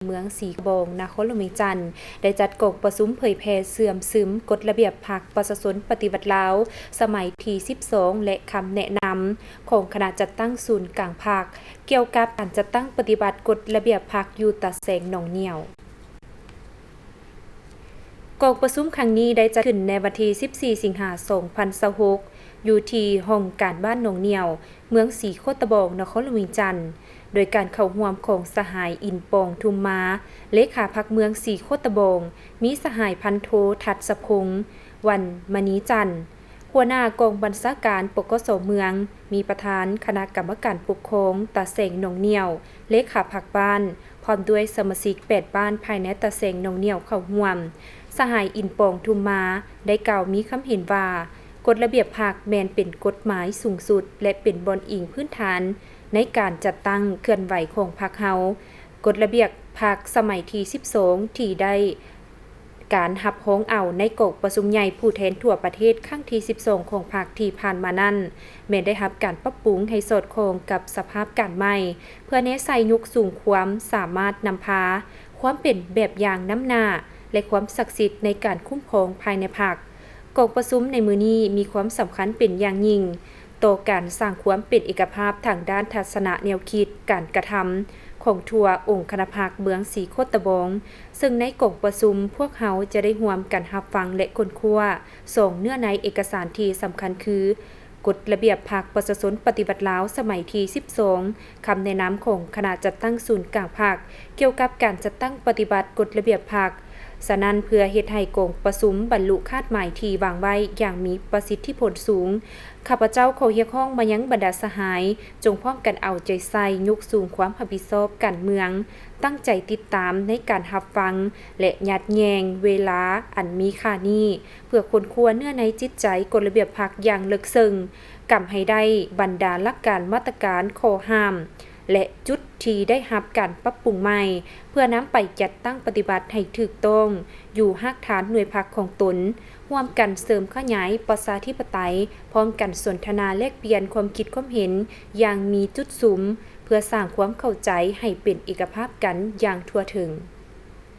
ເມືອງສີຄອບອງ ນະຄອນຫຼວງວຽງຈັນ ໄດ້ຈັດກອງປະຊຸມເຜີຍແຜ່ເຊື່ອມຊຶມກົດລະບຽບພັກປະຊາຊົນປະຕິວັດລາວ ສະໄໝທີສິບສອງ ແລະ ຄຳແນະນຳຂອງຄະນະຈັດຕັ້ງສູນກາງພັກ ກ່ຽວກັບການຈັດຕັ້ງປະຕິບັດກົດລະບຽບພັກຢູ່ຕາແສງໜອງໜ້ຽວ. ກອງປະຊຸມຄັ້ງນີ້ໄດ້ຈັດຂຶ້ນໃນວັນທີສິບສີ່ ສິງຫາ ສອງພັນຊາວຫົກ ຢູ່ທີ່ຫ້ອງການບ້ານໜອງໜ້ຽວ ເມືອງສີໂຄດຕະບອງ ນະຄອນຫຼວງວຽງຈັນ ໂດຍການເຂົ້າຮ່ວມຂອງສະຫາຍ ອິນປອງ ທຸມມາ ເລຂາພັກເມືອງສີໂຄດຕະບອງ, ມີສະຫາຍ ພັນໂທ ທັດສະພົງ ວັນມະນີຈັນ ຫົວໜ້າກອງບັນຊາການ ປກສ ເມືອງ, ມີປະທານຄະນະກຳມະການປົກຄອງຕາແສງໜອງໜ້ຽວ, ເລຂາພັກບ້ານ, ພ້ອມດ້ວຍສະມາຊິກແປດບ້ານພາຍໃນຕາແສງໜອງໜ້ຽວເຂົ້າຮ່ວມ. ສະຫາຍ ອິນປອງ ທຸມມາ ໄດ້ກ່າວມີຄຳເຫັນວ່າ ກົດລະບຽບພັກແມ່ນເປັນກົດໝາຍສູງສຸດ ແລະ ເປັນບ່ອນອີງພື້ນຖານໃນການຈັດຕັ້ງເຄື່ອນໄຫວຂອງພັກເຮົາ. ກົດລະບຽບພັກສະໄໝທີສິບສອງ ທີ່ໄດ້ ການຮັບຮອງເອົາໃນກອງປະຊຸມໃຫຍ່ຜູ້ແທນທົ່ວປະເທດຄັ້ງທີສິບສອງຂອງພັກທີ່ຜ່ານມານັ້ນ ແມ່ນໄດ້ຮັບການປັບປຸງໃຫ້ສອດຄ່ອງກັບສະພາບການໃໝ່ ເພື່ອແນໃສ່ຍົກສູງຄວາມສາມາດນຳພາ, ຄວາມເປັນແບບຢ່າງນຳໜ້າ ແລະ ຄວາມສັກສິດໃນການຄຸ້ມຄອງພາຍໃນພັກ. ກອງປະຊຸມໃນມື້ນີ້ມີຄວາມສຳຄັນເປັນຢ່າງຍິ່ງ ຕໍ່ການສ້າງຄວາມເປັນເອກະພາບທາງດ້ານທັດສະນະແນວຄິດ, ການກະທຳຂອງທົ່ວອົງຄະນະພັກເມືອງສີໂຄດຕະບອງ, ເຊິ່ງໃນກອງປະຊຸມພວກເຮົາຈະໄດ້ຮ່ວມກັນຮັບຟັງ ແລະ ຄົ້ນຄວ້າສອງເນື້ອໃນເອກະສານທີ່ສຳຄັນຄື ກົດລະບຽບພັກປະຊາຊົນປະຕິວັດລາວສະໄໝທີສິບສອງ, ຄຳແນະນຳຂອງຄະນະຈັດຕັ້ງສູນກາງພັກ ກ່ຽວກັບການຈັດຕັ້ງປະຕິບັດກົດລະບຽບພັກ. ສະນັ້ນ, ເພື່ອເຮັດໃຫ້ກອງປະຊຸມບັນລຸຄາດໝາຍທີ່ວາງໄວ້ຢ່າງມີປະສິດທິຜົນສູງ, ຂ້າພະເຈົ້າຂໍຮຽກຮ້ອງມາຍັງບັນດາສະຫາຍ ຈົ່ງພ້ອມກັນເອົາໃຈໃສ່ຍົກສູງຄວາມຮັບຜິດຊອບການເມືອງ, ຕັ້ງໃຈຕິດຕາມໃນການຮັບຟັງ ແລະ ຍາດແຍ່ງເວລາອັນມີຄ່ານີ້ ເພື່ອຄົ້ນຄວ້າເນື້ອໃນຈິດໃຈກົດລະບຽບພັກຢ່າງເລິກເຊິ່ງ, ກຳໃຫ້ໄດ້ບັນດາຫຼັກການມາດຕະການ, ຂໍ້ຫ້າມ ແລະ ຈຸດທີ່ໄດ້ຮັບການປັບປຸງໃໝ່ ເພື່ອນຳໄປຈັດຕັ້ງປະຕິບັດໃຫ້ຖືກຕ້ອງຢູ່ຮາກຖານໜ່ວຍພັກຂອງຕົນ, ຮ່ວມກັນເສີມຂະຫຍາຍປະຊາທິປະໄຕ, ພ້ອມກັນສົນທະນາແລກປ່ຽນຄວາມຄິດຄວາມເຫັນຢ່າງມີຈຸດສຸມ, ເພື່ອສ້າງຄວາມເຂົ້າໃຈໃຫ້ເປັນເອກະພາບກັນຢ່າງທົ່ວເຖິງ.